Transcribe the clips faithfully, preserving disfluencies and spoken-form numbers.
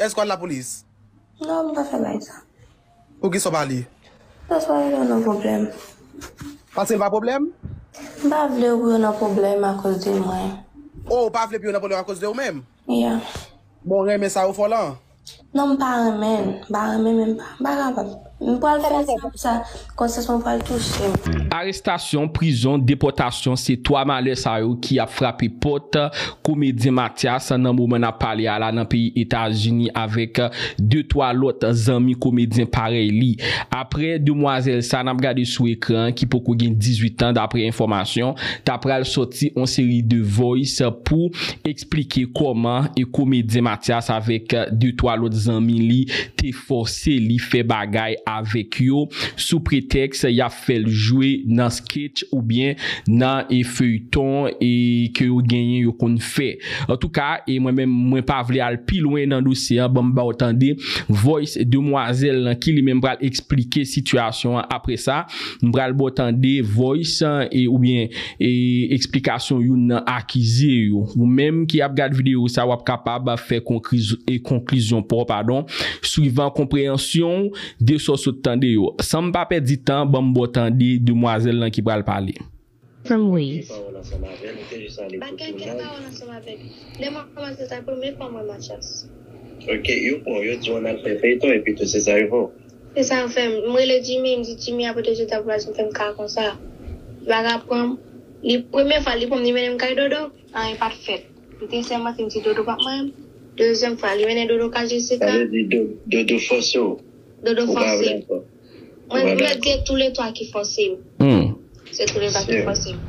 Èske w al lapolis? Non, m pa fè bagay sa. Poukisa w pa ale? Paske w pa vle w nan pwoblèm. Paske l pa pwoblèm? M pa vle w nan pwoblèm akoz de mwen. Oh, ou pa vle pou yo nan pwoblèm akoz de ou menm? Yeah. Bon, renmen sa ou fè w lan? Non, m pa renmen l. M pa renmen, men m pa, m pa kapab. M pral fè sa pou sa, konsyans mwen pral touche m. Arestasyon, prizon, depòtasyon, se twa malè sa yo ki ap frape pòt komedyen Mathias nan moman n ap pale a la nan peyi Etazini avèk de twa lòt zanmi komedyen parèy li. Apre demwazèl sa n ap gade sou ekran an ki poko gen dizuit an, dapre enfòmasyon, ta pral sòti yon seri de voice pou eksplike kòman e komedyen Mathias avèk de twa lòt zanmi li te fòse li fè bagay avèk yo sou pretèks y ap fè l jwe nan sketch oubyen nan e feyton e ke yo genyen yo konn fè. Antouka, e mwen menm mwen pa vle al pi lwen nan dosye an, ban m ba w tande voice demwazèl lan ki li menm pral eksplike sitiyasyon an. Apre sa, m pral ba w tande voice e oubyen e eksplikasyon youn nan akize yo. Ou menm ki ap gad videyo sa, w ap kapab fè konkliz- e konklizyon pa w, padon, swivan konpreyansyon w de sa w sot tande yo. San m pa pèdi tan, ban m ba w tande demwazèl lan ki pral pale. From Wiz. Bagay kel pawòl ansanm avè l. Lè mwen kòmanse sa, premye fwa m wè Mathias. Ok, yo pran, yo di w ann al fè feyton epi tou se sa yo fè w. Se sa yo fè m. M rele Jimmy, m di Jimmy ap pote jeta pou al fè m ka konsa. Bagay pran m. Li premye fwa li pran m, li mennen m kay Dodo, anyen pa t fèt. M te sèmante m di Dodo p ap manyen m. Dezyèm fwa, li mennen Dodo kay Jessica. Sa vle di Do- Dodo fòse w. Dodo fòse m. Mwen mèt gen tou le twa ki fòse m. Se tou le twa ki fòse m.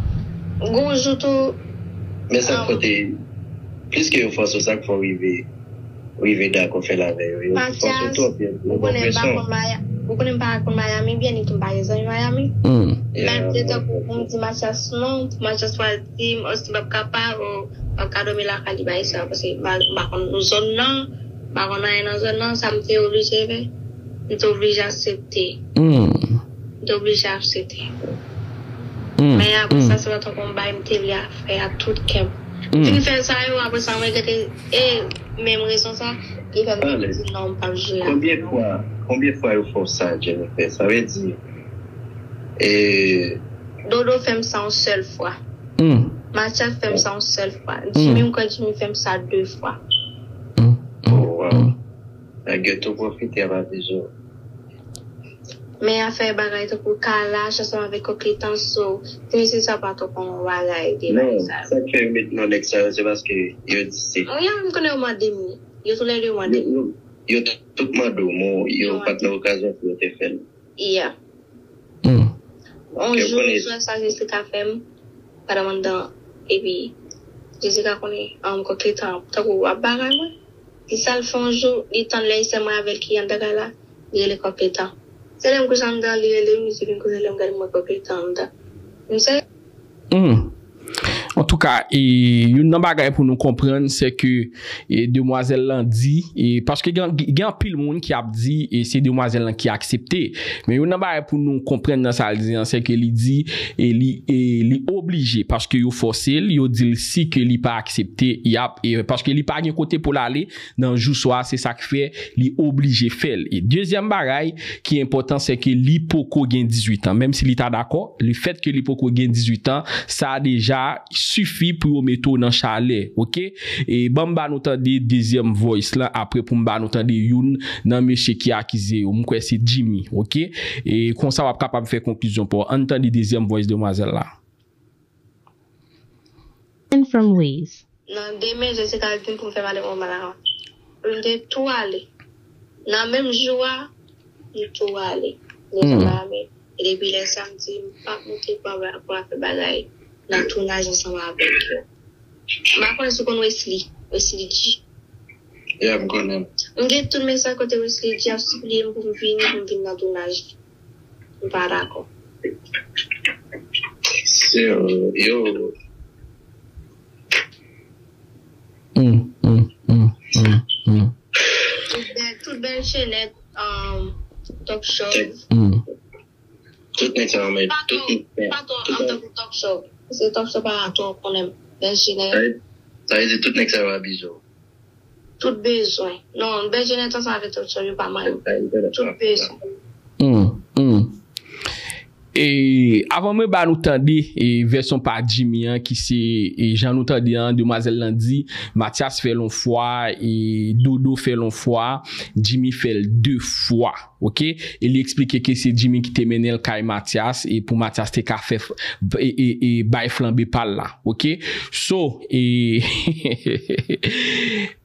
Gon jou tou. Men sa k fè w te, pliske yo fòse w, sa k fè w rive rive dakò fè l avè yo? Yo fòse w twòp, yo pran presyon. Ou konnen m pa konn Miami byen, ni tou m pa gen zanmi Miami. Menm se tankou pou m di Mathias non, pou Mathias pral di m Austin p ap kapab, ou p ap ka dòmi lakay li bagay sa, paske m pa konn zòn nan, m pa konn anyen nan zòn nan, sa m te oblije fè, m te oblije aksepte. M te oblije aksepte. Men apre sa, se pa tankou yon bagay m te vle fè a tout kè m. M fin fè sa yo, apre sa, mwen rete, e menm rezon sa, ki fè m di non, m p ap jwe a. Konbyen fwa, konbyen fwa yo fè w sa, Jennifer? Sa vle di, e. Dodo fè m sa yon sèl fwa. Mathias fè m sa yon sèl fwa. Jimmy, m kwè Jimmy fè m sa de fwa. Oh, wow. Nèg yo tou pwofite ap abize w. Men afè bagay tankou Kalash ansanm avèk Kòk Letan, so, ti mesye sa pa twò konn yon bagay de bagay sa yo. Non, sa k fè yo met non nèg sa yo, se paske yo di se. Wi, m konnen yo mande m li. Yo toulède mande m. Yo, yo, yo tout mande w, men yo pa t nan okazyon pou yo te fè l. Yeah. Yon jou, m jwe sa Jessica fè m, pandan m anndan, epi Jessica konnen, um, Kòk Letan tankou ap bagay mwen. Li sa l fè yon jou, li tann lè se mwen avè l ki anndan kay la, li rele Kòk Letan. Se lè m kouche anndan, li rele m, li di vin kote l, lè m gade m wè Kòk Letan anndan. M se. Antouka, e, youn nan bagay pou nou konprann, se ke, e, demwazèl lan di, e, paske gen, gen anpil moun ki ap di, e, se demwazèl lan ki aksepte. Men youn nan bagay pou nou konprann nan sa l di an, se ke li di, e, li, e, li oblije, paske yo fòse l, yo di l si ke li pa aksepte, y ap, e, paske li pa gen kote pou l ale, nan jou swa, se sa k fè li oblije fè l. E dezyèm bagay ki enpòtan, se ke li poko gen dizuit an. Menm si li ta dakò, lefèt ke li poko gen dizuit an, sa deja sifi pou yo mete w nan chalè, oke? E ban m ba nou tande dezyèm voice lan, apre pou m ba nou tande youn nan mesye ki akize yo. M kwè se Jimmy, oke? E konsa w ap kapab fè konklizyon pa w. Ann tande dezyèm voice demwazèl la. And from Wiz. Nan demen, Jessica vin pou m fè m ale yon malad. M te tou ale. Nan menm jou a, m tou ale. Deja Miami. E depi lè sa, m di, m p ap moute pou al fè bagay nan tounaj ansanm avèk yo. M pa konnen si w konn Wesley. Wesley G. Yeah, m konnen. M gen tout mesaj kote Wesley G ap sipliye m pou m vini, pou m vin nan tounaj. M pa dakò. Yo, yo. Mm, mm, mm, mm, mm. Tout bèl, tout bèl chenèt, um, talk show. Mm. Tout nèg sa yo, men, tout nèg sa yo. Pa twò, pa twò, an tankou talk show. Se talk show pa twò konnen m. Bèl chenèt. Sa vle di tout nèg sa yo abize w. Tout bezwen. Non, bèl jenèt ansanm avèk Top Chef, yo pa manyen. Tout bezwen. Hmm, hmm. E avan mwen ba nou tande e vèsyon pa Jimmy an ki se e jan nou tande an, demwazèl lan di Mathias fè l yon fwa e Dodo fè l yon fwa, Jimmy fè l de fwa, oke? E li eksplike ke se Jimmy ki te mennen l kay Mathias e pou Mathias te ka fè f- e, e, e bay flanbe pa l la, oke? So, e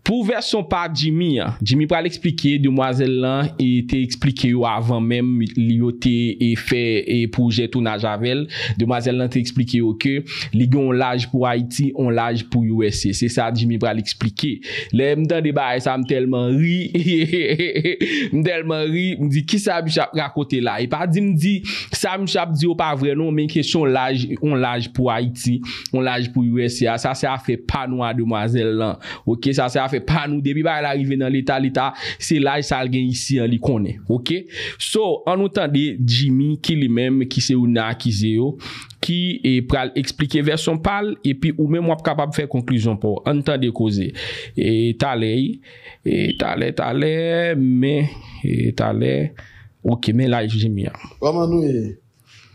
Pou vèsyon pa Jimmy an, Jimmy pral eksplike demwazèl lan e te eksplike yo avan menm li yo te e fè e pwojè tounaj avè l. Demwazèl lan te eksplike yo ke li gen yon laj pou Ayiti, yon laj pou U S A. Se sa Jimmy pral eksplike. Lè m tande bagay sa, m tèlman ri. M tèlman ri, m di, "Kisa misye ap rakonte la?" E pa di m di, sa misye ap di yo pa vrè non, men kesyon laj, yon laj pou Ayiti, yon laj pou U S A. Sa se afè pa nou a demwazèl lan. Oke, sa se afè pa nou. Depi bagay la rive nan Leta, Leta, se laj sa l gen isi an, li konnen. Oke? So, an nou tande Jimmy ki li menm, ki se youn nan akize yo, ki e, pral eksplike vèsyon pa l, epi ou menm w ap kapab fè konklizyon pa w. An n tande koze. E, talè, e, talè, talè, men, e, talè. Oke, men laj Jimmy an. Kòman nou ye?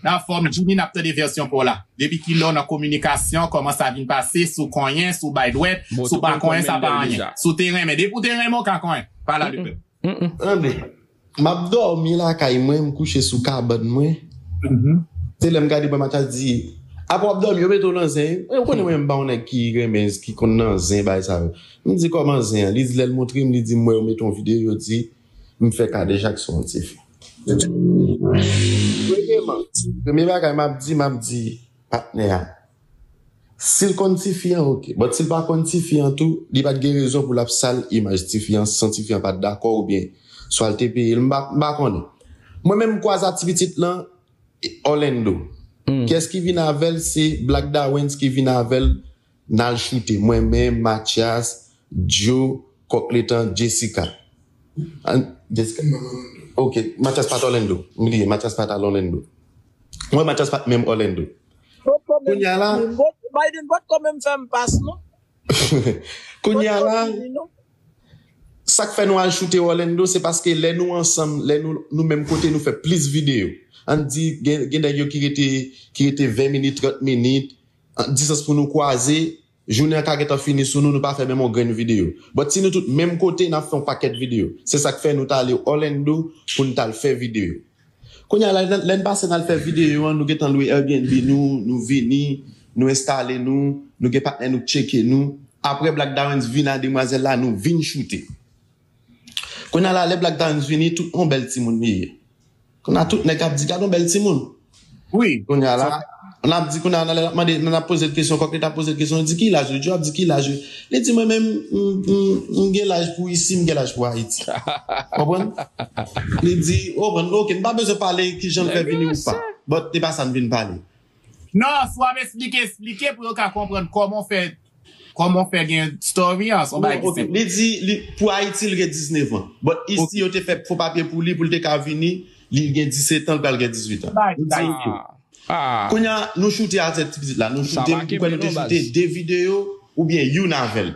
Anfòm, Jimmy, n ap tande vèsyon pa w la. Depi kilè w nan kominikasyon, kòman sa vin pase, si w konyen, si w bay dwèt, si w pa konyen, sa pa anyen. Si w te renmen, depi w te renmen, w ka konyen. Pale a lepèp. Tande, m ap dòmi lakay mwen, m kouche sou kabann mwen. Se lè m gade bò Mathias di, "Apre w ap dòmi, yo mete w nan zen." Ou konnen mwen, m pa yon nèg ki renmen, ki konn nan zen, bagay sa yo. M di, "Kòman zen an?" Li di, lè l montre m, li di, "M wè yo mete yon videyo, yo di m fè kadejak sou yon tifi." Premyeman, premye bagay m ap di, m ap di patnè a, si l konn tifi an, oke. But si l pa konn tifi an tou, li pa t gen rezon pou l ap sal imaj tifi an san tifi an pa t dakò oubyen swa l te peye l, m pa, m pa konnen. Mwen menm m kwaze a ti pitit lan Orlando. Kiyès ki vin avè l? Se Black Dawens ki vin avè l. N al choute. Mwen menm, Mathias, Joe, Kòk Letan, Jessica. An, Jessica? Ok, Mathias pa t Orlando. M bliye, Mathias pa t al Orlando. Mwen, Mathias pa t menm Orlando. Kounye a la, Biden pa t kanmenm fè m pas non. Kounye a la, sa k fè nou al choute Orlando, se paske lè nou ansanm, lè nou, nou menm kote, nou fè plis videyo. Ann di, gen, gen nèg yo ki rete, ki rete ven minit, trant minit, an, distans pou nou kwaze, jounen an ka gentan fini sou nou, nou pa fè menm yon grenn videyo. But si nou tout menm kote, n ap fè yon pakèt videyo. Se sa k fè nou t ale Orlando pou n t al fè videyo. Kounye a la, lè n pase n al fè videyo an, nou gentan lwe Airbnb nou, nou vini, nou enstale nou, nou gen patnè nou k tcheke nou. Apre Black Darrens vin a demwazèl la, nou vin choute. Kounye a la, lè Black Darrens vini, tout yon bèl timoun li ye. Kounye a tout nèg ap di, "Gad yon bèl timoun." Wi. Kounye a la, n ap di, kounye a, lè n ap mande, n ap poze l kesyon, Kòk Letan ap poze l kesyon, li di, "Ki laj ou?" Joe ap di, "Ki laj ou?" Li di, "Mwen menm, m, m, m gen laj pou isi, m gen laj pou Ayiti." Konprann? Li di, "Konprann, ok, m pa bezwen pale kijan l fè vini ou pa." But, e pa sa n vin pale. Non, si w ap esplike, esplike pou yo ka konprann kòman w fè, kòman w fè gen story an, se yon bagay ki senp. Li di, li, pou Ayiti, li gen diznèf an. But isi, yo te fè fo papye pou li, pou l te ka vini, li gen disèt an, l pral gen dizuit an. Li di, ok. Kounye a, nou choute avèk ti pitit la. Nou choute, m kwè nou te choute de videyo oubyen youn avè l.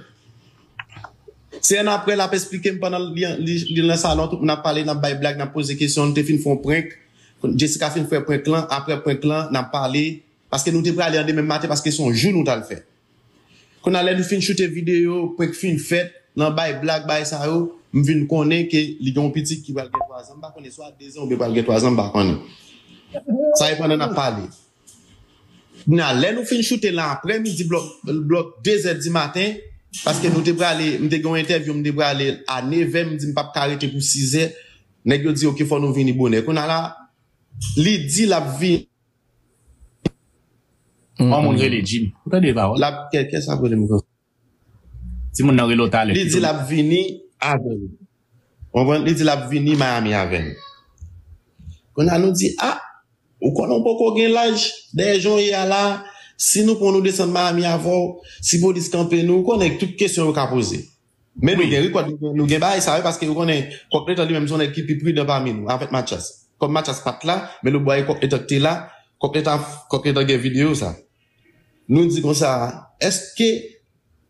Se annapre, l ap esplike m pandan li, li, li nan salon, tout moun ap pale, n ap bay blag, n ap poze kesyon, nou te fin fè yon prank. Jessica fin fè prank lan, apre prank lan, n ap pale, paske nou te prale an demen maten, paske se yon jou nou t al fè. Kounye a, lè nou fin choute videyo, prank fin fèt, nan bay blag, bay sa yo, m vin konnen ke li gen yon pitit ki pral gen twazan, m pa konnen swa dezan oubyen pral gen twazan, m pa konnen. Sa e pandan n ap pale. Kounye a, lè nou fin choute lan aprèmidi, blòk, blòk dezè di maten, paske nou te prale, m te gen yon entèvyou, m te prale a nevè, m di m p ap ka rete pou sizè. Nèg yo di, "Ok, fò nou vini bonè." Kounye a la, li di l ap vini. Yon moun rele Jim. Ou tande pawòl? L ap, kè, kè sa rele m konsa? Timoun nan rele w talè. Li di l ap vini avè n. Konprann? Li di l ap vini Miami avè n. Kounye a nou di, "Ah, ou konnen w poko gen laj, dèyè jan w ye a la, si nou pran nou desann Miami avè w, si polis kanpe nou, ou konnen tout kesyon yo ka poze." Men nou gen rekòd, nou gen, nou gen bagay sa yo, paske ou konnen, Kòk Letan li menm se yon nèg ki pi pridan pami nou, avèk Mathias. Kòm Mathias pa t la, men lòt bò a e Kòk Letan ki te la, Kòk Letan, Kòk Letan gen videyo sa. Nou di konsa, èske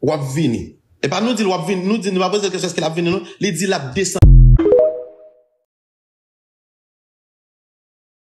w ap vini? E pa nou di l w ap vini, nou di nou pa poze l kesyon èske l ap vini non. Li di l ap desann.